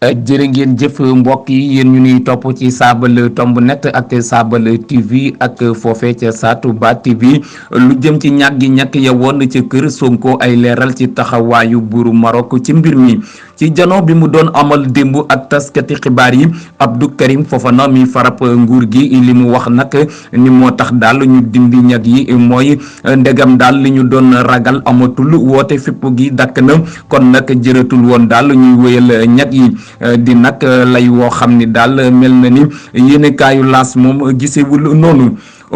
jërë ngeen jëf mbokk yi yéen ñu nuy topp ci Saabal Tomb Net ak Saabal TV ak foofe ca Satouba TV lu jëm ci ñàkk gi ñàkk ya woon ca kër Sonko ay leeral ci taxawaayu buuru Maroc ci mbir mi ci jano bi mu doon amal démb ak taskati xibaar yi Abdou Karim Fofana mi farap nguur gi li mu wax nag ni moo tax daal ñu dindi ñag yi mooy ndegam daal li ñu doon ragal amatul woote fépp gi dakk na kon nag jëratul woon daal ñuy wéyal ñag yi di nag lay woo xam ni daal mel na ni yéenekaayu L'As moom gisewul noonu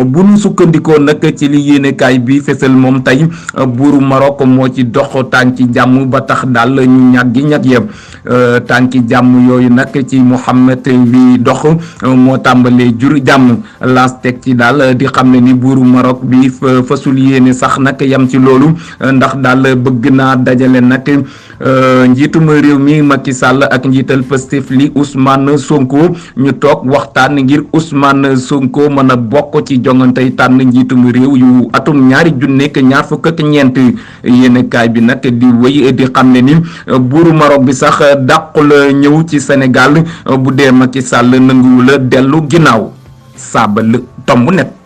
bu nu sukkandikoo nag ci li yéenekaay bi fesal moom tey buuru Maroc moo ci dox tànki jàmm ba tax daal ñu ñàggi ñag ya tànki jàmm yooyu nag ci Mohammed bi dox moo tàmbalee jur jàmm L'As teg ci daal di xam ne ni buuru Maroc bi fasul yéene sax nag yam ci loolu ndax daal bëgg naa dajale nag njiitum réew mi Macky Sall ak njiital Pastef li Ousmane Sonko ñu toog waxtaan ngir Ousmane Sonko mën a bokk ci jongantey tànn njiitum réew yu atum 2024 yéenekaay bi nag di wéy di xam ne ni buuru Maroc bi sax dàqul ñëw ci Sénégal bu dee Macky Sall nanguwula dellu ginnaaw Saabal Tomb Net.